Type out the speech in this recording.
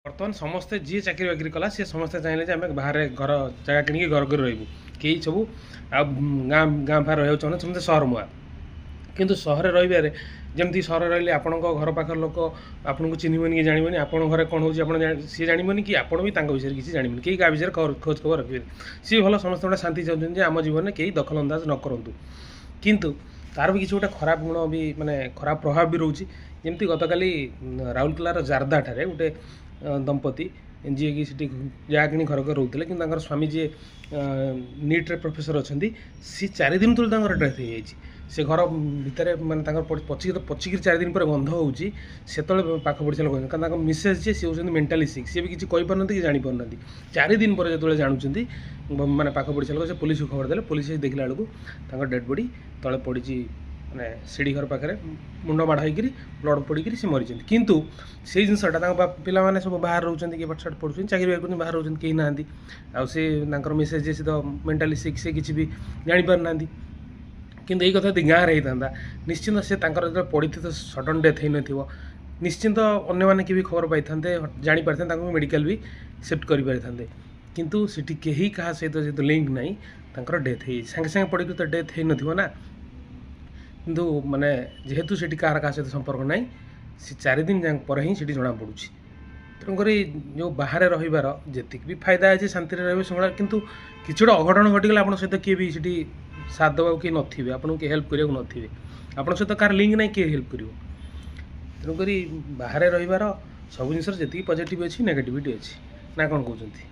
ବର୍ତ୍ତମାନ ସମସ୍ତେ ଯିଏ ଚାକିରି ବାକିରି କଲା, ସିଏ ସମସ୍ତେ ଚାହିଁଲେ ଯେ ଆମେ ବାହାରେ ଘର ଜାଗା କିଣିକି ଘର କରି ରହିବୁ। କେହି ସବୁ ଆଉ ଗାଁ ଗାଁ ଫାଁ ରହିବାକୁ ଚାହୁଁନାହାନ୍ତି, ସମସ୍ତେ ସହର ମୁହାଁ। କିନ୍ତୁ ସହରରେ ରହିବାରେ ଯେମିତି ସହରରେ ରହିଲେ ଆପଣଙ୍କ ଘର ପାଖର ଲୋକ ଆପଣଙ୍କୁ ଚିହ୍ନିବନି କି ଜାଣିବନି, ଆପଣଙ୍କ ଘରେ କ'ଣ ହେଉଛି ଆପଣ ସିଏ ଜାଣିବନି କି ଆପଣ ବି ତାଙ୍କ ବିଷୟରେ କିଛି ଜାଣିବେନି। କେହି କାହା ବିଷୟରେ ଖୋଜ ଖବର ରଖିବେନି। ସିଏ ଭଲ, ସମସ୍ତେ ଗୋଟେ ଶାନ୍ତି ଚାହୁଁଛନ୍ତି ଯେ ଆମ ଜୀବନରେ କେହି ଦଖଲ ଅନ୍ଦାଜ ନ କରନ୍ତୁ। କିନ୍ତୁ ତାର ବି କିଛି ଗୋଟେ ଖରାପ ଗୁଣ ବି, ମାନେ ଖରାପ ପ୍ରଭାବ ବି ରହୁଛି। ଯେମିତି ଗତକାଲି ରାଉରକେଲାର ଜାରଦାଠାରେ ଗୋଟେ ଦମ୍ପତି, ଯିଏକି ସେଠି ଜାଗା କିଣି ଘର କରି ରହୁଥିଲେ, କିନ୍ତୁ ତାଙ୍କର ସ୍ୱାମୀ ଯିଏ ନିଟ୍ରେ ପ୍ରଫେସର ଅଛନ୍ତି, ସିଏ 4 ଦିନ ତଳେ ତାଙ୍କର ଡେଥ୍ ହେଇଯାଇଛି। ସେ ଘର ଭିତରେ ମାନେ ତାଙ୍କର ପଚିକି ପଚିକିରି 4 ଦିନ ପରେ ଗନ୍ଧ ହେଉଛି, ସେତେବେଳେ ପାଖ ପଡ଼ିଶା ଲୋକ, କାରଣ ତାଙ୍କ ମିସେସ୍ ଯିଏ, ସିଏ ହେଉଛନ୍ତି ମେଣ୍ଟାଲି ସିକ୍, ସିଏ ବି କିଛି କହିପାରୁନାହାନ୍ତି କି ଜାଣିପାରୁନାହାନ୍ତି। 4 ଦିନ ପରେ ଯେତେବେଳେ ଜାଣୁଛନ୍ତି ମାନେ ପାଖ ପଡ଼ିଶା ଲୋକ, ସେ ପୋଲିସକୁ ଖବର ଦେଲେ। ପୋଲିସ ଦେଖିଲା ବେଳକୁ ତାଙ୍କ ଡେଡ଼୍ ବଡ଼ି ତଳେ ପଡ଼ିଛି, ମାନେ ସିଡ଼ି ଘର ପାଖରେ ମୁଣ୍ଡ ମାଡ଼ ହେଇକିରି ବ୍ଲଡ଼ ପଡ଼ିକିରି ସେ ମରିଛନ୍ତି। କିନ୍ତୁ ସେଇ ଜିନିଷଟା ତାଙ୍କ ପିଲାମାନେ ସବୁ ବାହାରେ ରହୁଛନ୍ତି, କିଏ ପାଠ ସାଠ ପଢ଼ୁଛନ୍ତି, ଚାକିରି ବାକିରି କରୁଛନ୍ତି, ବାହାରେ ରହୁଛନ୍ତି, କେହି ନାହାନ୍ତି। ଆଉ ସେ ତାଙ୍କର ମିସେସ୍ ଯିଏ, ସେ ତ ମେଣ୍ଟାଲି ସିକ୍, ସେ କିଛି ବି ଜାଣିପାରୁନାହାନ୍ତି। କିନ୍ତୁ ଏଇ କଥା ଯଦି ଗାଁରେ ହେଇଥାନ୍ତା, ନିଶ୍ଚିନ୍ତ ସେ ତାଙ୍କର ଯେତେବେଳେ ପଡ଼ିଥିବ, ସଡ଼ନ୍ ଡେଥ୍ ହେଇନଥିବ, ନିଶ୍ଚିନ୍ତ ଅନ୍ୟମାନେ କିଏ ବି ଖବର ପାଇଥାନ୍ତେ, ଜାଣିପାରିଥାନ୍ତେ, ତାଙ୍କୁ ମେଡ଼ିକାଲ ବି ସିଫ୍ଟ କରିପାରିଥାନ୍ତେ। କିନ୍ତୁ ସେଠି କେହି କାହା ସହିତ ଯେହେତୁ ଲିଙ୍କ ନାହିଁ, ତାଙ୍କର ଡେଥ୍ ହେଇଯାଇଛି। ସାଙ୍ଗେ ସାଙ୍ଗେ ପଡ଼ିକି ତ ଡେଥ୍ ହେଇନଥିବ ନା। କିନ୍ତୁ ମାନେ ଯେହେତୁ ସେଠି କାହାର କାହା ସହିତ ସମ୍ପର୍କ ନାହିଁ, ସେ 4 ଦିନ ଯାକ ପରେ ହିଁ ସେଠି ଜଣାପଡ଼ୁଛି। ତେଣୁକରି ଯେଉଁ ବାହାରେ ରହିବାର ଯେତିକି ବି ଫାଇଦା ଅଛି, ଶାନ୍ତିରେ ରହିବେ ଶୃଙ୍ଖଳା, କିନ୍ତୁ କିଛି ଗୋଟେ ଅଘଟଣ ଘଟିଗଲେ ଆପଣଙ୍କ ସହିତ କିଏ ବି ସେଠି ସାଥ ଦେବାକୁ କିଏ ନଥିବେ, ଆପଣଙ୍କୁ କିଏ ହେଲ୍ପ କରିବାକୁ ନଥିବେ। ଆପଣଙ୍କ ସହିତ କାହାର ଲିଙ୍କ ନାହିଁ, କିଏ ହେଲ୍ପ କରିବ? ତେଣୁକରି ବାହାରେ ରହିବାର ସବୁ ଜିନିଷର ଯେତିକି ପଜିଟିଭ୍ ଅଛି, ନେଗେଟିଭିଟି ଅଛି ନା କ'ଣ କହୁଛନ୍ତି?